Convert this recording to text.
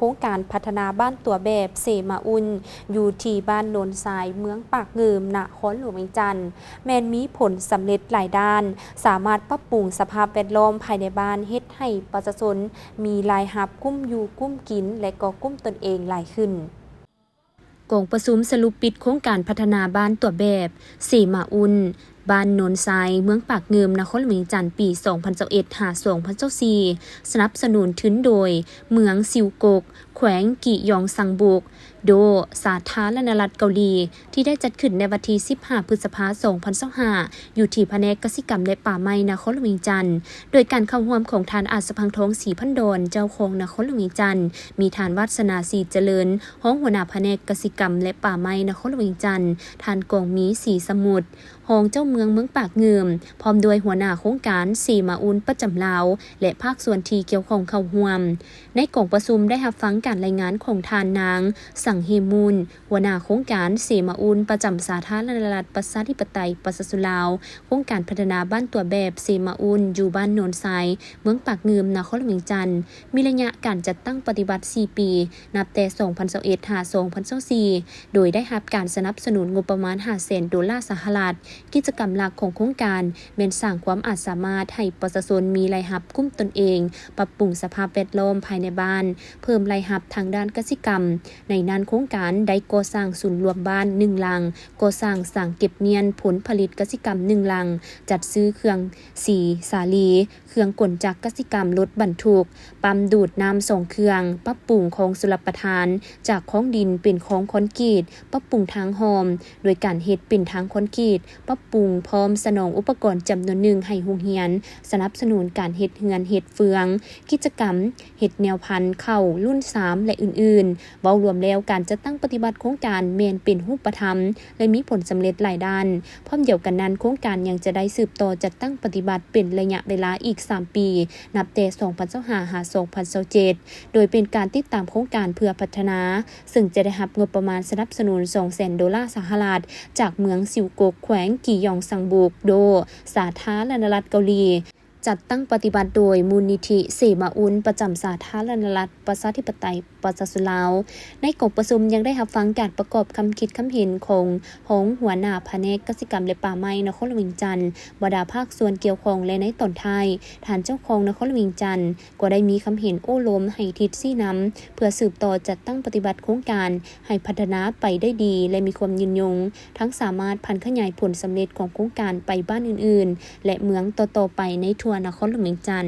ໂຄງການພັດທະນາບ້ານຕົວແບບເສມາອຸ່ນ ຢູ່ທີ່ບ້ານໂນນຊາຍ ເມືອງປາກງື່ມ ນະຄອນຫຼວງວຽງຈັນ ແມ່ນມີຜົນສຳເລັດຫຼາຍດ້ານ, ສາມາດປັບປຸງສະພາບແວດລ້ອມພາຍໃນບ້ານ ເຮັດໃຫ້ປະຊາຊົນມີລາຍຮັບກຸ້ມຢູ່ກຸ້ມກິນ ແລະ ກໍກຸ້ມຕົນເອງຫຼາຍຂຶ້ນ. ກອງປະຊຸມສະຫຼຸບປິດໂຄງການພັດທະນາບ້ານຕົວແບບເສມາອຸ່ນ ບ້ານໂນນຊາຍ ເມືອງປາກງື່ມ ນະຄອນຫຼວງວຽງຈັນ ປີສອງພັນຊາວເອັດ ຫາ ສອງພັນຊາວສີ່ ສະໜັບສະໜູນທຶນໂດຍເມືອງຊິວກົກ ແຂວງກີຢອງຊັງບຸກ ໂດ ສາທາລະນະລັດເກົາຫຼີ ທີ່ໄດ້ຈັດຂຶ້ນໃນວັນທີສິບຫ້າ ພຶດສະພາ ສອງພັນຊາວຫ້າ ຢູ່ທີ່ພະແນກກະສິກຳ ແລະ ປ່າໄມ້ ນະຄອນຫຼວງວຽງຈັນ ໂດຍການເຂົ້າຮ່ວມຂອງທ່ານ ອາດສະພັງທອງ ສີພັນດອນ ເຈົ້າຄອງນະຄອນຫຼວງວຽງຈັນ, ມີທ່ານ ວາດສະໜາ ສີຈະເລີນ ຮອງຫົວໜ້າພະແນກກະສິກຳ ແລະ ປ່າໄມ້ ນະຄອນຫຼວງວຽງຈັນ, ທ່ານ ກອງມີ ສີສະໝຸດ ຮອງເຈົ້າເມືອງເມືອງປາກງື່ມ ພ້ອມດ້ວຍຫົວໜ້າໂຄງການເສມາອຸ່ນປະຈຳລາວ ແລະ ພາກສ່ວນທີ່ກ່ຽວຂ້ອງເຂົ້າຮ່ວມ. ໃນກອງປະຊຸມໄດ້ຮັບຟັງການລາຍງານຂອງທ່ານ ນາງ ສັງເຮມູນ ຫົວໜ້າໂຄງການເສມາອຸ່ນປະຈຳສາທາລະນະລັດ ປະຊາທິປະໄຕ ປະຊາຊົນລາວ, ໂຄງການພັດທະນາບ້ານຕົວແບບເສມາອຸ່ນ ຢູ່ບ້ານໂນນຊາຍ ເມືອງປາກງື່ມ ນະຄອນຫຼວງວຽງຈັນ, ມີໄລຍະການຈັດຕັ້ງປະຕິບັດສີ່ປີ ນັບແຕ່ສອງພັນຊາວເອັດ ຫາ ສອງພັນຊາວສີ່ ໂດຍໄດ້ຮັບການສະໜັບສະໜູນງົບປະມານຫ້າແສນໂດລາສະຫະລັດ. ກິດຈະກຳຫຼັກຂອງໂຄງການແມ່ນສ້າງຄວາມອາດສາມາດໃຫ້ປະຊາຊົນມີລາຍຮັບກຸ້ມຕົນເອງ, ປັບປຸງສະພາບແວດລ້ອມພາຍໃນບ້ານ, ເພີ່ມລາຍຮັບທາງດ້ານກະສິກຳ. ໃນນັ້ນໂຄງການໄດ້ກໍ່ສ້າງສູນລວມບ້ານໜຶ່ງຫຼັງ, ກໍ່ສ້າງສາງເກັບມ້ຽນຜົນຜະລິດກະສິກຳໜຶ່ງຫຼັງ, ຈັດຊື້ເຄື່ອງສີສາລີ, ເຄື່ອງກົນຈັກກະສິກຳ, ລົດບັນທຸກ, ປ້ຳດູດນ້ຳສອງເຄື່ອງ, ປັບປຸງຄອງຊົລປະທານຈາກຄອງດິນເປັນຄອງຄອນກຣີດ, ປັບປຸງທາງອ້ອມໂດຍການເຮັດເປັນທາງຄອນກຣີດ, ປັບປຸງພ້ອມສະໜອງອຸປະກອນຈຳນວນໜຶ່ງໃຫ້ໂຮງຮຽນ, ສະໜັບສະໜູນການເຮັດເຮືອນເຮັດເຟືອງ, ກິດຈະກຳເຮັດແນວພັນເຂົ້າລຸ້ນສາມ ແລະ ອື່ນໆ. ເວົ້າລວມແລ້ວ, ການຈັດຕັ້ງປະຕິບັດໂຄງການແມ່ນເປັນຮູບປະທຳ ແລະ ມີຜົນສຳເລັດຫຼາຍດ້ານ. ພ້ອມດຽວກັນນັ້ນ, ໂຄງການຍັງຈະໄດ້ສືບຕໍ່ຈັດຕັ້ງປະຕິບັດເປັນໄລຍະເວລາອີກສາມປີ, ນັບແຕ່ສອງພັນຊາວຫ້າ ຫາ ສອງພັນຊາວເຈັດ ໂດຍເປັນການຕິດຕາມໂຄງການເພື່ອພັດທະນາ, ເຊິ່ງຈະໄດ້ຮັບງົບປະມານສະໜັບສະໜູນສອງແສນໂດລາສະຫະລັດ ຈາກເມືອງຊິວກົກ ແຂວງກີຢອງຊັງບຸກ ໂດ ສາທາລະນະລັດເກົາຫຼີ. ຈັດຕັ້ງປະຕິບັດໂດຍມູນນິທິເສມາອຸ່ນ ປະຈຳສາທາລະນະລັດ ປະຊາທິປະໄຕ ປະຊາຊົນລາວ. ໃນກອງປະຊຸມຍັງໄດ້ຮັບຟັງການປະກອບຄຳຄິດຄຳເຫັນຂອງຮອງຫົວໜ້າພະແນກກະສິກຳ ແລະ ປ່າໄມ້ ນະຄອນຫຼວງວຽງຈັນ, ບັນດາພາກສ່ວນກ່ຽວຂ້ອງ ແລະ ໃນຕອນທ້າຍ, ທ່ານເຈົ້າຄອງນະຄອນຫຼວງວຽງຈັນ ກໍໄດ້ມີຄຳເຫັນໂອ້ລົມໃຫ້ທິດຊີ້ນຳ ເພື່ອສືບຕໍ່ຈັດຕັ້ງປະຕິບັດໂຄງການໃຫ້ພັດທະນາໄປໄດ້ດີ ແລະ ມີຄວາມຍືນຍົງ, ທັງສາມາດຜັນຂະຫຍາຍຜົນສຳເລັດຂອງໂຄງການໄປບ້ານອື່ນໆ ແລະ ເມືອງຕໍ່ໆໄປໃນທົ່ວນະຄອນຫຼວງວຽງຈັນ.